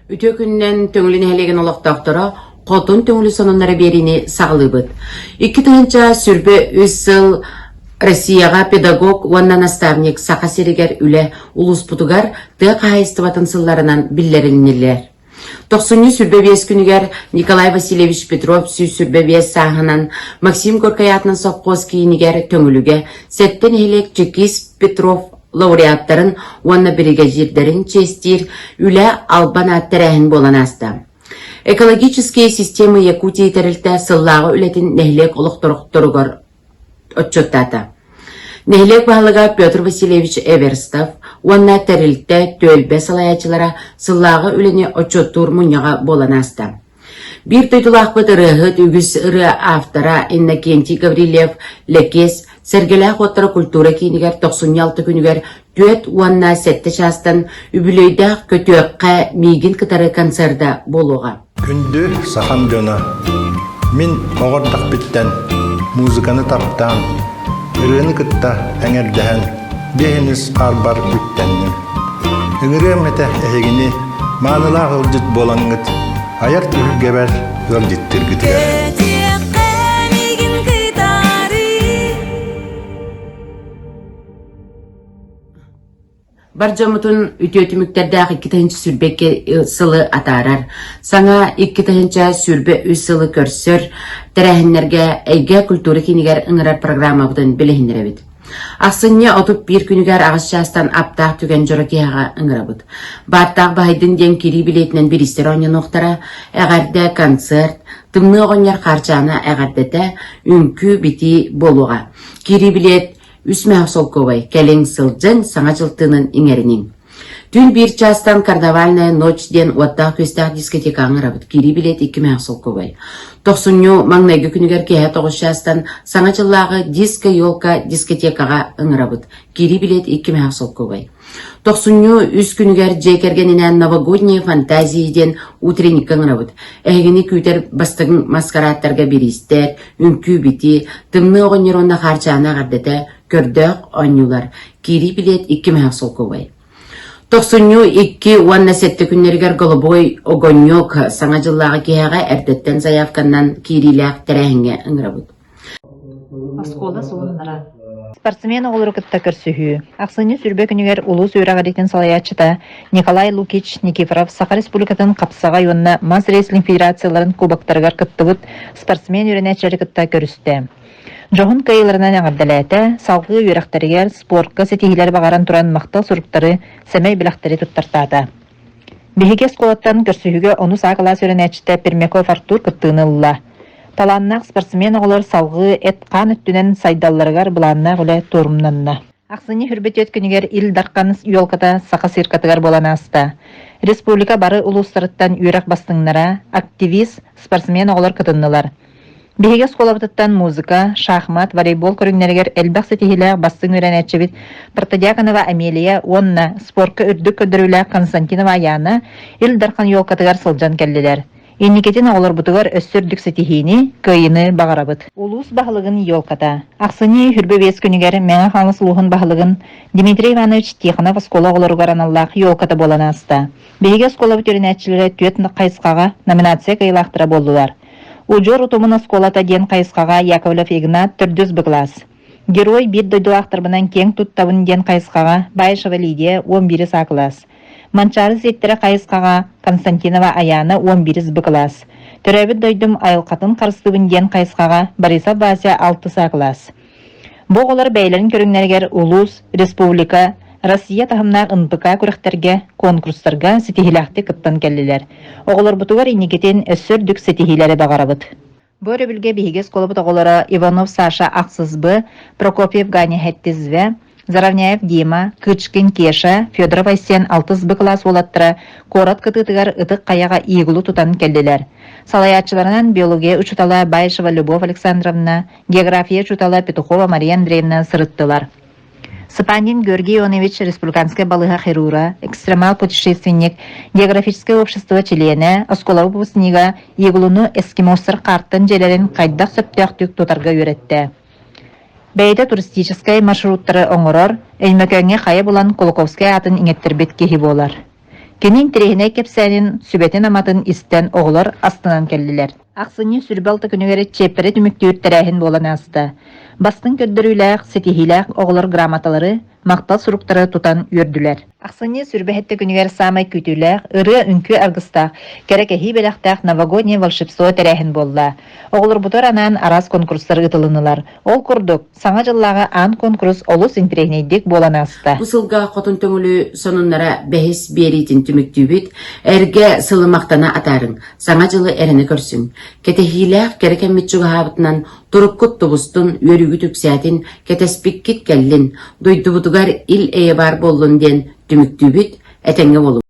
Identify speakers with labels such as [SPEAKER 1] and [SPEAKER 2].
[SPEAKER 1] Үтүө күнүнэн Төҥүлү нэһилиэгин олохтоохторо Хотун Төҥүлү сонуннара биэриини саҕалыыбыт. 2023 сыл Россияҕа педагог уонна наставник Саха сиригэр үлэ улууспутугар тыа хаһаайыстыбатын сылларынан биллэрилиннилэр. Тохсунньу 25 күнүгэр Николай Васильевич Петров 125 сааһынан Максим Горькай аатынан сопхуос киинигэр Төҥүлүгэ сэттэ нэһилиэк чекист Петров лауреаттарын уонна биригэдьиирдэрин чиэстиир үлэ албан аат тэрээһин буолан ааста. Экологические системы Якутии тэрилтэ сыллааҕы үлэтин нэһилиэк олохторугар отчуоттаата. Нэһилиэк баһылыга Петр Васильевич Эверстов уонна тэрилтэ түөлбэ салайааччылара сыллааҕы үлэни отчуоттуур мунньаҕа буолан ааста. Биир дойдулаахпыт ырыаһыт үгүс ырыа автора Иннокентий Гаврильев Лэкиэс Сэргэлээх уоттара культура киинигэр тохсунньу алта күнүгэр түөрт уонна сэттэ чаастан үбүлүөйдээх көтүөххэ миигин кытары концерда буолуоҕа.
[SPEAKER 2] Күндү сахам дьоно, мин оҕо эрдэхпиттэн музыканы таптаан, ырыаны кытта эҥэрдэһэн биэһинис хаарбар үктэнним. Ыҥырыам этэ эһигини маанылаах ыалдьыт буолаҥҥыт айар түһүлгэбэр ыалдьыттыыргытыгар.
[SPEAKER 3] Көтүөххэ миигин кытары
[SPEAKER 1] Бар дьоммутун үтүө түмүктэрдээх 2022 сылы атаарар, саҥа 2023 сылы көрсөр тэрээһиннэргэ Эйгэ культура киинигэр ыҥырар программабытын билиһиннэрэбит. Ахсынньы 31 күнүгэр аҕыс чаастан аптаах түгэн дьоро киэһэҕэ ыҥырабыт. Бааттаах баһыйдын диэн кирии билиэтинэн бириистэр оонньонуохтара, эҕэрдэ концерт, Тымныы оҕонньор Хаарчаана эҕэрдэтэ, үҥкүү-битии буолуоҕа. Кирии билиэт үс мөһөх солкуобай, кэлиҥ, сылдьыҥ, саҥа дьыл тыынын иҥэриниҥ. Түүн биир чаастан «Карнавальная ночь» диэн уоттаах-күөстээх дискотекаҕа ыҥырабыт. Киирии билиэт икки мөһөх солкуобай. Тохсунньу маҥнайгы күнүгэр киэһэ тоҕус чаастан Саҥа дьыллааҕы «Диско-елка» дискотекаҕа ыҥырабыт. Киирии билиэт икки мөһөх солкуобай. Тохсунньу үс күнүгэр дьиэ кэргэнинээн «Новогодние фантазии» диэн утренникка ыҥырабыт. Эһигини күүтэр бастыҥ маскарааттарга бириистэр, үҥкүү-битии, Тымныы оҕонньор уонна Хаарчаана эҕэрдэтэ, көрдөөх оонньуулар. Киирии билиэт икки мөһөх солкуобай. Тохсунньу икки уонна сэттэ күннэригэр Голубой огонек Саҥа дьыллааҕы киэһэҕэ эрдэттэн заявканнан киириилээх тэрээһиҥҥэ ыҥырабыт.
[SPEAKER 4] Оскуола суһумнара. Спортсмен оҕолору кытта көрсүһүү. Ахсынньы сүрбэ күнүгэр улуус үөрэҕириитин салайааччыта Николай Лукич Никифоров Саха Республикатын хапсаҕай уонна мас-рестлинг федерацияларын кубоктарыгар кыттыбыт спортсмен үөрэнээччилэри кытта көрүстэ. Дьоһун кыайыыларынан эҕэрдэлээтэ, салгыы үөрэхтэригэр, спортка ситиһиилэри баҕаран туран махтал суруктары, сэмэй бэлэхтэри туттартаата. Биһиги оскуолаттан көрсүһүүгэ онус А кылаас үөрэнээччитэ Пермяков Артур кыттыыны ылла. Талааннаах спортсмен оҕолор салгыы эт-хаан өттүнэн сайдалларыгар былааннаах үлэ туорумнанна. Ахсынньы хүрбэтиэт күнүгэр Ил Дархан елката Саха циркатыгар буолан ааста. Республика бары улуустарыттан үөрэх бастыҥнара, активист, спортсмен оҕолор кытыннылар. Биһиги оскуолабытыттан музыка, шахмат, волейбол көрүҥнэригэр элбэх ситиһиилээх бастыҥ үөрэнээччибит Протодьяконова Амелия уонна спорка үрдүк көрдөрүүлээх Константинова Аяна Ил Дархан елкатыгар сылдьан кэллилэр. Инникитин оҕолорбутугар өссө үрдүк ситиһиини, кыайыыны баҕарабыт. Улуус баһылыгын елката. Ахсынньы үрбэ биэс күнүгэр Мэҥэ Хаҥалас улууһун баһылыгын Дмитрий Иванович Тихонов оскуола оҕолоругар аналлаах елката буолан ааста. Биһиги оскуолабыт үөрэнээччилэрэ түөрт хайысхаҕа номинация кыайыылаахтара буоллулар. Удьуор утумун оскуолата диэн хайысхаҕа Яковлев Игнат төрдүс Б кылаас. Герой биир дойдулаахтарбынан киэҥ туттабын диэн хайысхаҕа Баишева Лидия уон биирис А кылаас. Манчаары сиэттэрэ хайысхаҕа Константинова Аяна уон биирис Б кылаас. Төрөөбүт дойдум айылҕатын харыстыыбын диэн хайысхаҕа Борисов Вася алтыс А кылаас. Бу оҕолор бэйэлэрин көрүҥнэригэр улуус, республика, Россия таһымнаах НПК күрэхтэргэ, конкурстарга ситиһиилээхтик кыттан кэллилэр. Оҕолорбутугар инникитин өссө үрдүк ситиһиилэри баҕарабыт. Бу өрөбүлгэ биһиги оскуолабыт оҕолоро Иванов Саша ахсыс Б, Прокопьев Ганя сэттис В, Заровняев Дима, Кычкин Кеша, Федоров Айсен алтыс Б кылаас уолаттара куорат кытыытыгар Ытык Хайаҕа иглу тутан кэллилэр. Салайааччыларынан биология учуутала Баишева Любовь Александровна, география учуутала Петухова Мария Андреевна сырыттылар. Сапанин Георгий Ионович республиканскай балыыһа хирура, экстремал-путешественник, географическай общество чилиэнэ, оскуола выпускнига Иглуну эскимостар хаартан дьиэлэрин хайдах сөптөөхтүк тутарга үөрэттэ. Бэйэтэ туристическай маршруттары оҥорор, Өймөкөөҥҥө хайа булан Кулаковскай аатын иҥэттэрбит киһи буолар. Кини интэриэһинэй кэпсээнин, сүбэтин-аматын истэн оҕолор астынан кэллилэр. Ахсынньы 26 күнүгэр чиэппэри түмүктүүр тэрээһин буолан ааста. Бастыҥ көрдөрүүлээх, ситиһиилээх оҕолор грамоталары, махтал суруктары тутан үөрдүлэр. Ахсынньы 27 күнүгэр саамай күүтүүлээх, ырыа-үҥкүү аргыстаах, кэрэ кэһии бэлэхтээх Новогоднее волшебство тэрээһин буолла. Оҕолорбутугар анаан араас конкурстар ыытылыннылар. Ол курдук, Саҥа дьыллааҕы аан куонкурус олус интэриэһинэйдик буолан ааста.
[SPEAKER 1] Бу сылга Хотун Төҥүлү сонуннара бэһис биэриитин түмүктүүбүт. Эргэ сылы махтана атаарыҥ, Саҥа дьылы эрэнэ көрсүҥ. Кэтэһиилээх кэрэ кэммит чугаһаабытынан туруккут тубустун, үөрүүгүт үксээтин, кэтэспиккит кэллин, дойдубутугар ил-эйэ баар буоллун диэн түмүктүүбүт. Этэҥҥэ буолуҥ.